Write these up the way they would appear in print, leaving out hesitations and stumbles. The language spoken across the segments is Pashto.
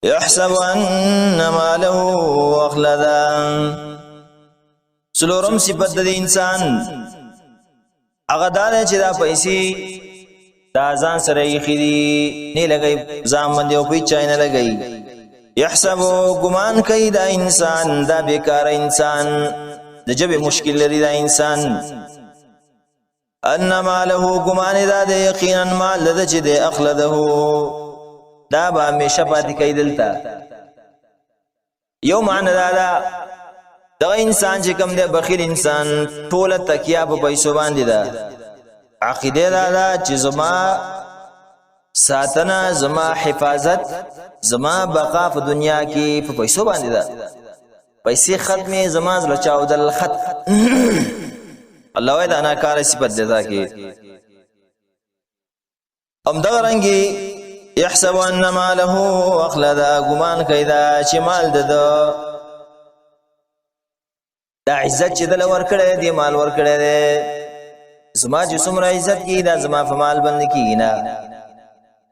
يحسب ان ماله اخلدا. څلورم صفت د انسان هغه دا دی چې دا پیسې دا ځان سره یې خېدي نه لګي، ځان باندې او په چا نه لګي. يحسب، ګمان کوي دا انسان، دا بیکار انسان، د جبه مشکل لري دا انسان، ان ماله، ګمان دا دی یقینا مال د چې د اخلده، دا به همیشه پاتې کوي دلته. یو معنی دا ده، دا انسان چې کوم دی بخیل انسان، ټوله تکیا په پیسو باندې ده. عقیده دا ده چې زما ساتنه، زما حفاظت، زما بقا په دنیا کې په پیسو باندې ده. پیسې ختمې، زما زړه چاودل خط. الله وای دا ناکاره صفت دی. دا کې ام دغه رنګي يحسب ان ماله اخلدا، ګمان کوي دا چې مال ده دا عزت چې دل ور کړی دی، مال ور کړی دی. زما چې څومره عزت کی، دا زما په مال باندې کیږي نه.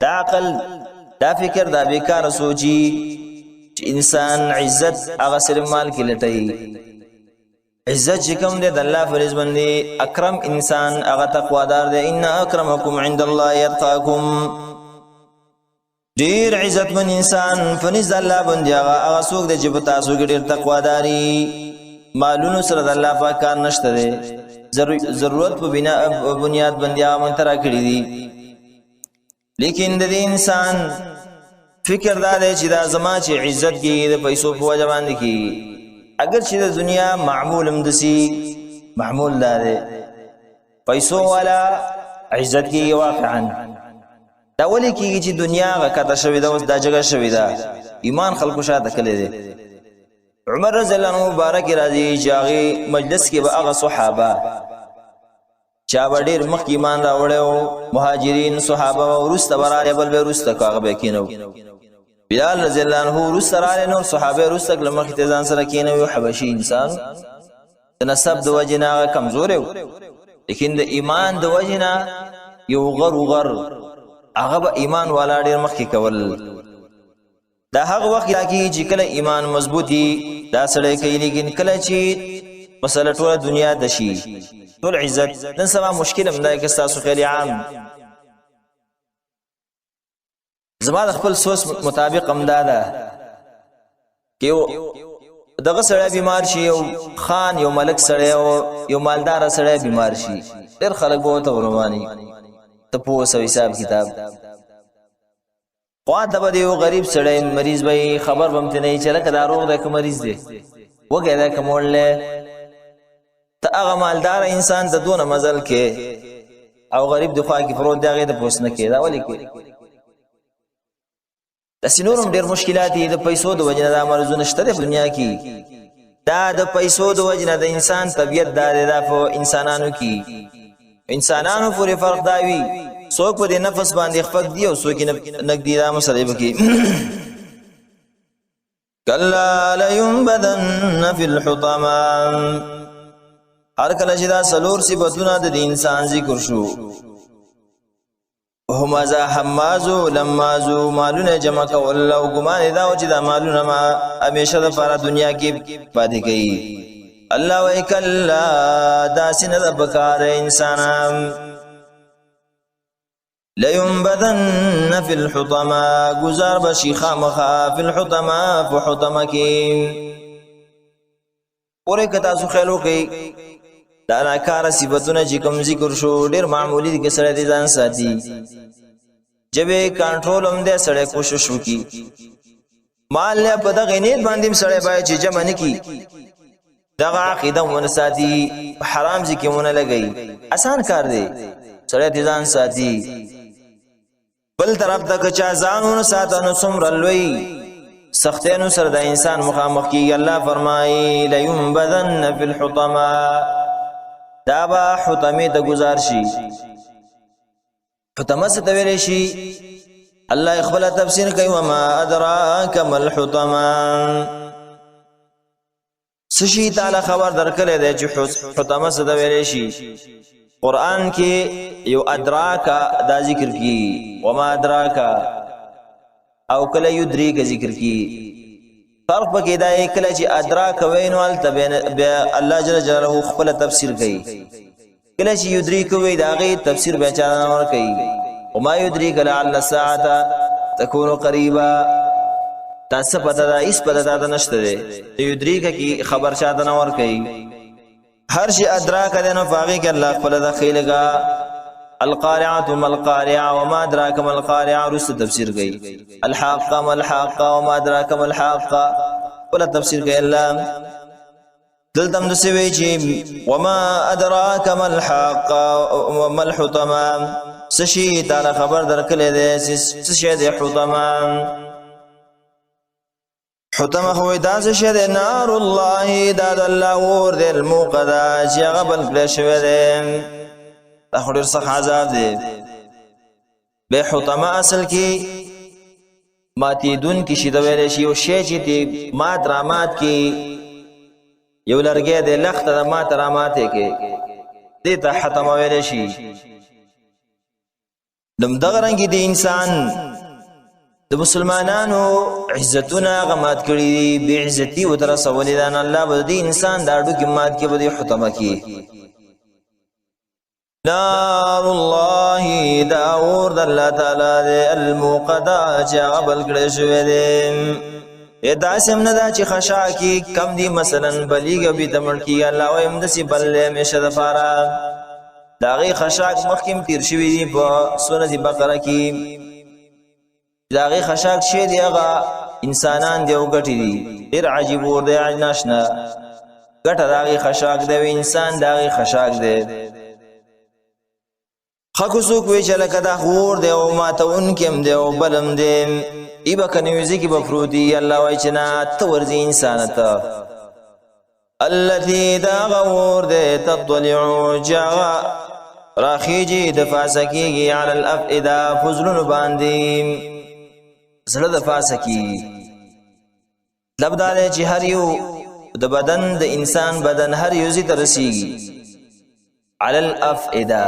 دا عقل، دا فکر، دا بیکار سوچي چې انسان عزت هغه صرف مال کې لټي. عزت چې کوم دی د الله فرض باندې، اکرم انسان هغه تقوادار دی. ان اکرمکم عند الله یتقاکم. ډیر عزتمن انسان فنز الله باندې هغه څوک دی چې په تاسو کې ډیر تقواداری. مالونو سره د الله پاک کار نشته دی، ضرورت په بنا بنیاد باندې هغه مونږ ته راکړي دي. لیکن د دې انسان فکر دا دی چې دا زما چې عزت کې د پیسو په وجه باندې کې، اگر چې د دنیا معمول هم دسی معمول دا دی، پیسو والا عزت کې. واقعا دا ولې کیږي چې دنیا غکته شوې ده، اوس دا جګه شوې ده، ایمان خلکو شاته کړی دی. عمر رضی الله عنه مبارک راځي چې هغه مجلس کې به هغه صحابه چا به ډېر مخکې ایمان راوړی وو، مهاجرین صحابه وروسته به راغی، بل به وروسته که هغه به کښېنو. بلال رضی الله عنه وروسته راغی، نور صحابه وروسته کړه، مخکې ته ځان سره کښېنوي. حبشي انسان د نسب د وجې نه هغه کمزوری و، لیکن د ایمان د وجې نه یو غر غر هغه به ایمان والا ډېر مخکې کول. دا هغه وخت راکېږي چې کله ایمان مضبوطی دا سړی کوي، لیکن کله چې مسله ټوله دنیا د شي، ټول عزت. نن سبا مشکل هم دی که ستاسو خیال عام، زما د خپل سوچ مطابق هم دا ده کې دغه سړی بیمار شي، یو خان، یو ملک سړی او یو مالدار سړی بیمار شي، ډېر خلک به ورته رواني ته پوه حساب کتاب. خوا ته به یو غریب سړی مریض وي، خبر بم ته نه چې لکه دا روغ دی که مریض دی، وږی دی که موړ دی. ته هغه مالدار انسان ته دونه مزل کې او غریب د خوا کې پروت دی، هغې ته پوس نه کې. دا ولې کې؟ داسې نور هم ډېر مشکلات دي. د پیسو د وجې نه دا مرضونه شته دی په دنیا کې. دا د پیسو د وجې نه د انسان طبیعت دا دی. دا په انسانانو کې، انسانانو پورې فرق دا وي، څوک په دې نفس باندې خفق دی او څوک نګدي. دا مسلې پکې. کلا لینبذن فی الحطمه. هر کله چې دا څلور صفتونه د انسان ذکر شو، همزه، حمازو، لمازو، مالونه جمع کول او ګمان دا چې دا مالونه ما همیشه د پاره دنیا کې پاتې کوي، الله وای کلا، دا سینه د بکار انسانان. لینبذن فی الحطمه، گزار بشي خامخا، فی الحطمه، په حطمه کې. پورې که تاسو خیال وکړئ، دا ناکاره صفتونه چې کوم ذکر شو، ډېر معمولي دي که سړی دې ځان ساتي. جبې کنټرول هم دی، سړی کوشش وکړي. مال نه په دغه نیت باندې هم سړی باید چې جمع نه کړي، دغه عقیده ونه ساتي، حرام ځای کې ونه لګوي، اسان کار دی، سړی دې ځان ساتي. بل طرف ته که چا ځان ونه ساته، نو څومره لوی سختینو سره د انسان مخامخ کیږي. الله فرمایي لینبذن فی الحطمه، دا به حطمې ته گزار شي. حطمه څه ته ویلی شي؟ الله خپل تفسیر کوي، وما ادراک ما الحطمه. سشي تعالی خبر درکړی دی چې حطمه څه ته ویلی شي؟ قرآن کې یو ادراک دا ذکر کی، وما ادراک. او کله یدریک ذکر کی. فرق پکې دا دی، کله چې ادراک وینو هلته بیا الله جل جلاله خپل تفسیر کوي، کله چې یدریک وی دا غي تفسیر بیا چا نه ور کوي. وما یدریک لعل الساعه تكون قریبا، تاسو پته دا هیڅ پته دا نشته دی، یدریک کی خبر چا نه ور کوي. هر شي ادراک دی نو فاغي کې الله خپل دخیلګه. القارعه ما القارعه وما ادراك ما القارعه، رس تفسیر گئی. الحاقه ما الحاقه وما ادراك ما الحاقه، ولا تفسیر گئی الله. دلته هم داسې وی چې وما ادراک ما الحاقه وما الحطمه، څه شي تعالی خبر درکړی دی څه شی دی حطمه؟ حطمه خو داسې شی دی، نار الله، دا د الله اور دی، الموقده چې هغه بل کړی شوی دی. دا خو ډېر سخت عذاب دی. به حطمه اصل کې ماتېدون کې شي د ویلی شي، یو شی چې دی مات رامات کې، یو لرګی دی لخته د مات راماتې کې، دې ته حطمه ویلی شي. دم دغه رنګ دی انسان د مسلمانانو عزتونه هغه مات کړي دي، بې عزتي ورته رسولې ده، نو الله به د دې انسان د هډوکي مات کړي، به دې حطمه کړي. نار الله، دا اور د الله تعالی دی، الموقده چې هغه بل کړی شوی دی. داسې هم نه ده چې خشاکي کم دي، مثلا بلیږي او بېرته مړ کېږي. الله وایي همداسې بل دی همېشه دپاره. د هغې خشاک مخکې هم تېر شوي دي په سورة بقره کې. د هغې خشاک شی دی، هغه انسانان دی او ګټې دي. ډېر عجیب اور دی، ناشنا ګټه د هغې خشاک دی او انسان د هغې خشاک دی. خکو څوک وی چې لکه دا اور دی او ماتوونکی هم دی او بل هم دی، ای به که نویزي کې به پروت دي. الله وایي چې نه، ته ورځې انسانه ته. التي دا غور دی، تطلع چې هغه راخیږي، د فاسه کېږي، علی الافئده، په زړونو باندې، زړه د فاسه کېږي. مطلب دا دی چې هر یو د بدن، د انسان بدن هر یو ځای ته رسېږي. علی الافئده،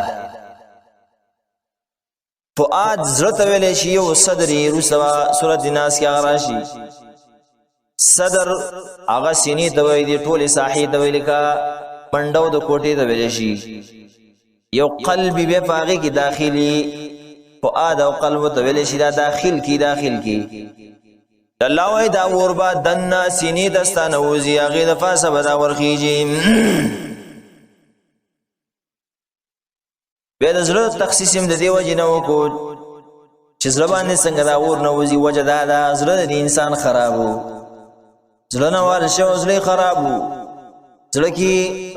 فؤاد زړه ته ویلی شي، یو صدر یې وروسته به سورت ناس کې هغه راشي. صدر هغه سینې ته وایي دي، ټولې ساحې ته وایي، لکه منډو د کوټې ته ویلی شي. یو قلب بیا په هغې کې داخلي فؤاد او قلب ته ویلی شي، دا داخل کی داخل کی. الله وایي دا اور به دننه سینې ته ستا نه وځي، هغې د پاسه به دا ورخیږي. بیا د زړه تخصیص هم د دې وجې نه وکړو چې زړه باندې څنګه دا اور نه وځي. وجه دا ده زړه د انسان خراب و، زړه نه وال شو، زړه خراب و، زړه کې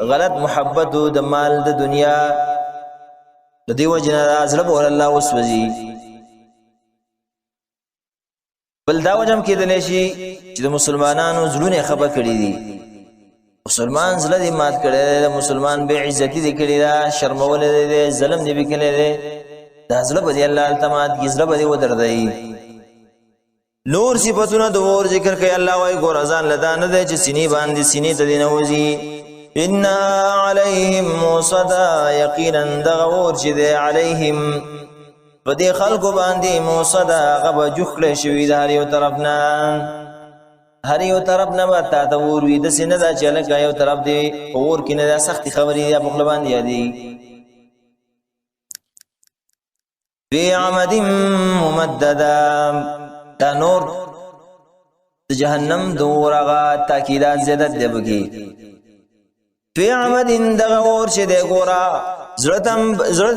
غلط محبت و د مال د دنیا، د دې وجې نه دا زړه به ور الله وسوځي. بل دا وجه هم کېدلی شي چې د مسلمانانو زړونه یې خفه کړي دي، مسلمان زړه دې مات کړی دی، د مسلمان بې عزتي دې کړې ده، شرمولی دې دی، ظلم دې پرې کړی دی، دا زړه به دې الله هلته مات کړي، زړه به دې ودردوي. نور صفتونه د اور ذکر کوي. الله وایي ګوره ځان له دا نه دی چې سینې باندې سینې ته دې نه وځي. إنا علیهم موصدا، یقینا دغه اور چې دی علیهم په دې خلکو باندې موصدا، هغه به جوخ کړی شوي د هر یو طرف نه، هر یو طرف نه به تا ته اور وي. داسې نه ده چې هلکه یو طرف دی په اور کې نه ده، سختې خبرې دي په خوله باندې یادېږي. فی عمد ممدده، دا نور د جهنم د اور هغه تاکیدات زیادت دی پکې. فی عمد، دغه اور چې دی ګوره زړه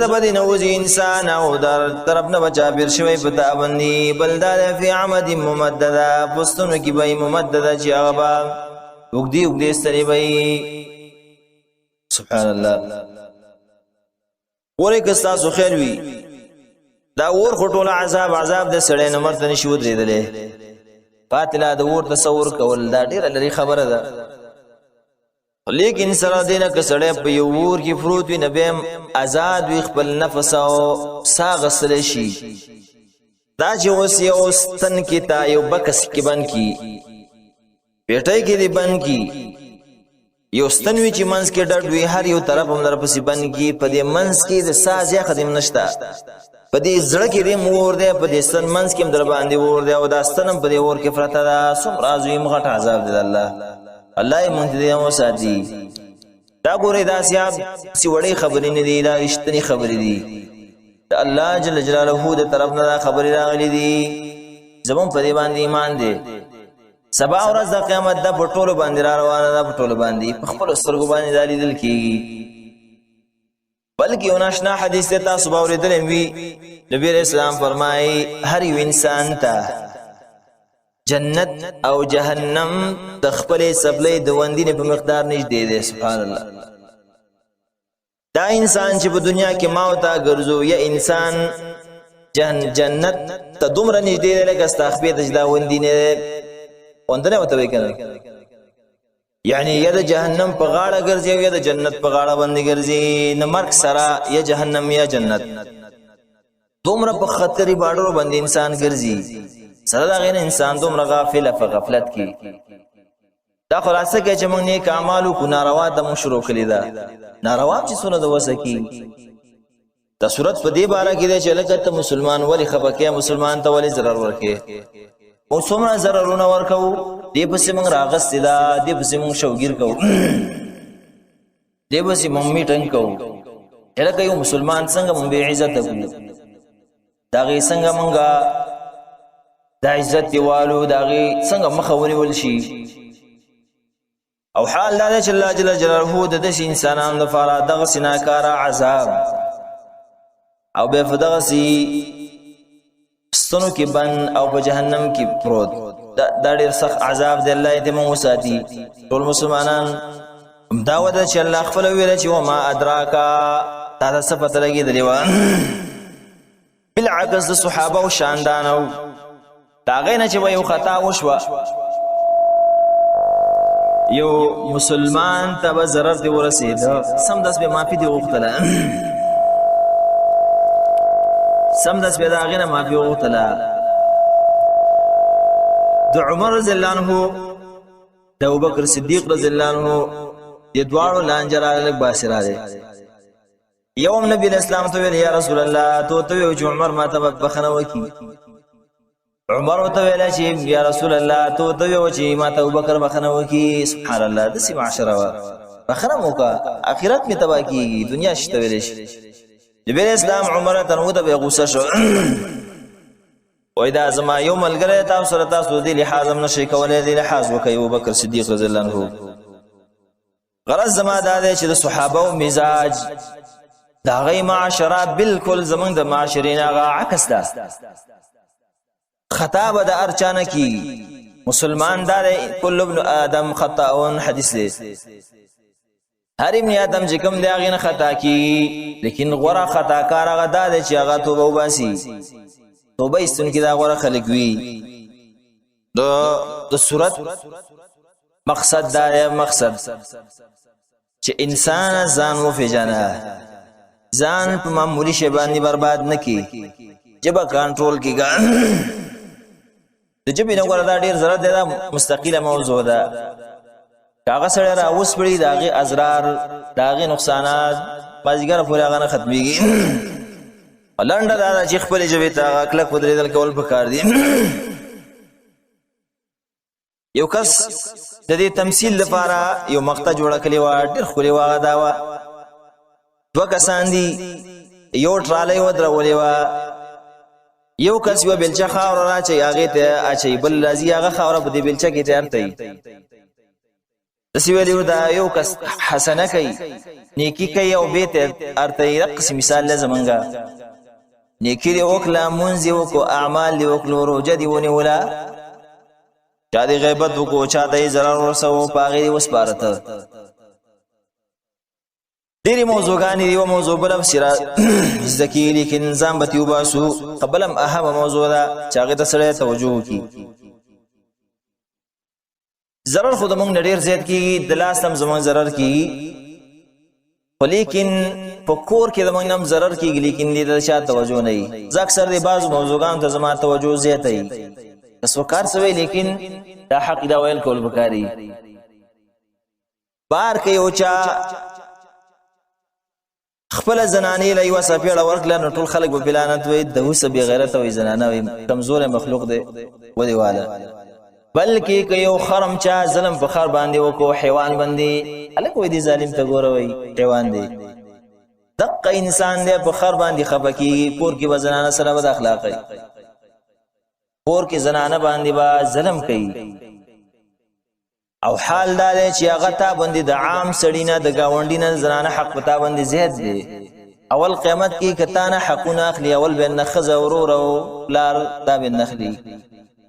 ته به دې نه وځي انسان، او در طرف نه به چاپېر شوی په تا باندې. بل دا دی فی عمد ممدده، په ستونو کې به یې ممدده چې هغه به اوږدې اوږدې سترې به یې. سبحان الله. ګورئ که ستاسو خیر وي، دا اور خو ټول عذاب عذاب د سړی نه مرته نشي ودرېدلی. پاتې لا د اور تصور کول دا ډېره لرې خبره ده، لیکن سره دې نه که سړی په یو اور کې پروت وي نو بیا هم ازاد وي، خپل نفس او ساه اخیستلی شي. دا چې اوس یو ستن کې تا یو بکس کې بند کړي، پیټۍ کې دې بند کړي، یو ستن وي چې منځ کې ډډ وي، هر یو طرف هم درپسې بند کړي، په دې منځ کې د ساه ځای خدیم نشته. په دې زړه کې دې مور دی، په دې ستن منځ کې هم در باندې اور دی، او دا ستن هم په دې اور کې پرته ده. څومره عظیم غټ عذاب دی د الله. الله یې مونږ دې هم وساتي. دا ګورې دا سیاب سی وړې خبرې نه دي، دا رښتینې خبرې دي. د الله جل جلاله د طرف نه دا خبرې راغلي دي. زمون په دې باندې ایمان دی. سبا ورځ د قیامت د په ټولو باندې را روانه ده، په ټولو باندې په خپلو سترګو باندې دا لیدل کېږي. بلکې یو ناشنا حدیث دی، تاسو به اورېدلی وي. نبی علیہ السلام فرمایي هر یو انسان ته جنت او جهنم د خپلې څپلۍ د وندینې په مقدار نږدې دی. سبحان الله. دا انسان چې په دنیا کې ما او تا ګرځو، یا انسان جنت ته دومره نږدې دی لکه ستا خپې ته چې دا وندینې دی، وندنه ورته وایي که نه، یعنی یا د جهنم په غاړه ګرځي او یا د جنت په غاړه باندې ګرځي. نه مرګ سره یا جهنم یا جنت، دومره په خطري باډرو باندې انسان ګرځي. سره د هغې نه انسان دومره غافل په غفلت کې. دا خلاصه کې چې موږ نیک اعمال وکړو، ناروا ته موږ شروع کړې ده. ناروا چې څونه د وسه کی. دا صورت په دې باره کې دی چې لکه ته مسلمان ولې خفه کې، مسلمان ته ولې ضرر ورکې، او څومره ضررونه ورکو، دې پسې موږ راغستې ده، دې پسې موږ شوګیر کوو، دې پسې موږ میټنګ کوو. لکه یو مسلمان څنګه موږ بې عزته کړو، د هغې څنګه موږ د عزت دیوالو د هغې څنګه مخه ونیول شي. او حال دا دی چې الله جل جلاله د داسې انسانانو لپاره دغسې ناکاره عذاب او بیا په دغسې ستنو کې بند او په جهنم کې پروت، دا ډېر سخت عذاب دی. الله یې دې موږ وساتي ټول مسلمانان. دا وده چې الله خپله ویله چې وما ادراکا، تا ته څه پته لګېدلې وه؟ بالعکس د صحابه او شاندانو د هغې نه چې به یو خطا وشوه، یو مسلمان ته به ضرر دې ورسېده، سمدست به معافي دې غوښتله، سمدست به د هغې نه معافي وغوښتله. د عمر رضی الله عنه، د ابوبکر صدیق رضی الله عنه د دواړو لانجه راغله، لږ باسي راغی. یوم نبی اسلام ته ویل یا رسول الله، تو ته ویل چې عمر ما ته بخنه وکي. عمر ته ویل چې یا رسول الله، تو ته ویل چې ما ته ابوبکر بخنه وکي. سبحان الله، د سي معاشره وا بخنه موکا، اخرت می تبا کیږي، دنیا شته ویل شي. نبی اسلام عمر ته نو ته به غوسه شو، وای دا زما یو ملګری تاسو سره، تاسو دې لحاظ هم نشئ کولای، دې لحاظ وکړئ ابوبکر صدیق رضی الله عنه. غرض زما دا دی چې د صحابه او مزاج د هغې معاشره بالکل زمونږ د معاشرې نه هغه عکس ده. خطا به د هر چا نه کېږي. مسلمان دا دی کل ابن آدم خطاون، حدیث دی، هر ابن آدم چې کوم دی هغې نه خطا کېږي، لیکن غوره خطاکار هغه دا دی چې هغه توبه وباسي. توبه ایستونکي دا غوره خلک وي. د صورت مقصد دا دی، مقصد چې انسان ځان وپېژنه، ځان په معمولي شی باندې برباد نه کړي، ژبه کنټرول کړي. د ژبې نه ګوره دا ډېر ضرر دی، دا مستقله موضوع ده. که هغه سړی را وسپړي، د هغې اضرار، د هغې نقصانات مازدیګره پورې هغه نه ختمېږي. لنډه دا ده چې خپلې ژبې ته هغه کلک ودرېدل کول پکار دي. یو کس د دې تمثيل لپاره یو مقطع جوړه کړې وه، ډېر ښکلې وه. دا وه، دوه کسان دي، یو ټرالۍ ودرولې وه. یو کس یوه بیلچه خاوره راچوي، هغې ته اچوي، بل راځي هغه خاوره په دې بیلچه کې تیار کوي. داسې ویلي وو، دا یو کس حسنه کوي، نیکي کوي او بې ته ارته یې. دقسې مثال دی زمونږه، نیکي دې وکړه، مونځ دې وکړو، اعمال دې وکړو، روژه دې ونیوله، چا دې غیبت وکړو، چا ته یې ضرر ورسوو، په هغې دې وسپاره ته. ډېرې موضوعګانې دي، یوه موضوع بله پسې را زده کېږي، لیکن ځان به ترې وباسو. قبل هم اهمه موضوع ده چې هغې ته سړی توجه وکړي. ضرر خو د موږ نه ډېر زیات کېږي، د لاس هم زموږ ضرر کېږي، خو لیکن په کور کې د موږ نه هم ضرر کېږي، لیکن دې ته چا توجه نه وي. زه اکثر دې بعضو موضوعګانو ته زما توجه زیاته وي، که څوک کار څه وایي، لیکن دا حق دا ویل کول پکار دي. بار کې یو چا خپل زنانې له یوه څپېړه ورکړه نو ټول خلک به پلانت وي، د هوسه بې غیرته وي، زنانه وي، کمزوری مخلوق دی ودې واله. بلکې که یو خرم چا ظلم په خر باندې وکړو، حیوان باندې، هلک وایي دې ظالم ته ګوره، وایي حیوان دی، دقه انسان دی، په خر باندې خفه کېږي. کور کې به زنانه سره بد اخلاقي، کور کې زنانه باندې به ظلم کوي، او حال دا دی چې هغه تا باندې د عام سړي نه، د ګاونډي نه زنانه حق په تا باندې زیات دی. اول قیامت کې که تا نه حقونه اخلي، اول به نه ښځه، ورور او پلار دا به نه اخلي.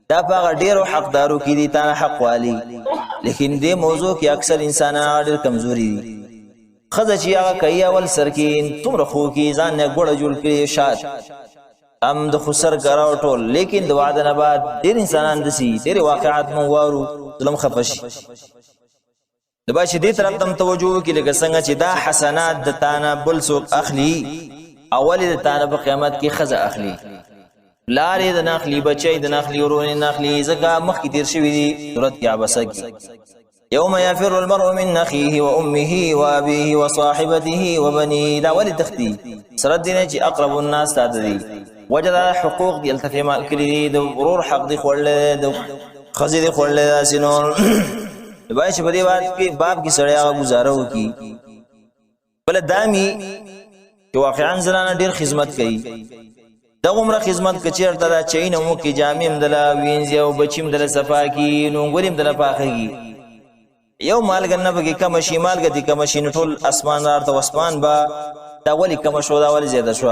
دا په هغه ډېرو حقدارو کې دي تا نه حق والي، لیکن دې موضوع کې اکثر انسانان ډېر کمزوري دي. ښځه چې هغه کوي اول سر کې څومره خو کې ځان نه ګوړه جوړ کړي، شات ام د خسر کراو ټول، لیکن د وعده نه بعد ډېر انسانان دسی، ډېر واقعات مو وارو، ظلم خفشي. د باش دې طرف تم توجه وکړي، لکه څنګه چې دا حسنات د تانه بل څوک اخلي، اول د تانه په قیامت کې خزه اخلي، لارې د ناخلی، بچی د ناخلی، ورونه ناخلی، ځکه مخکې تیر شوی دی صورت کې عبسه کې: يوم يفر المرء من اخيه وامه وابيه وصاحبته وبنيه. دا ولې تختی سره دینه چې اقرب الناس ته دي؟ وجد حقوق دي التفي مال کړي دي، د ورور حق دي خوړل، د خزې دي خوړل، داسې نور. وای چې په دې باب کې سړی هغه گزاره وکي. بل دامي چې واقعا زنانه ډیر خدمت کوي، دغه عمره خدمت کچیرته دا چین مو کې جامې هم دلا وینځي او بچیم دلا صفا کی، نو ګلیم دلا پاخږي. یو مالګه نه پکې کم شي، مالګه دې کم شي نو ټول اسمان راته اسمان با دا ولی کم شو، دا ولی زیاده شو؟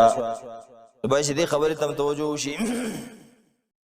به چې دې خبرې تم توجه وشي.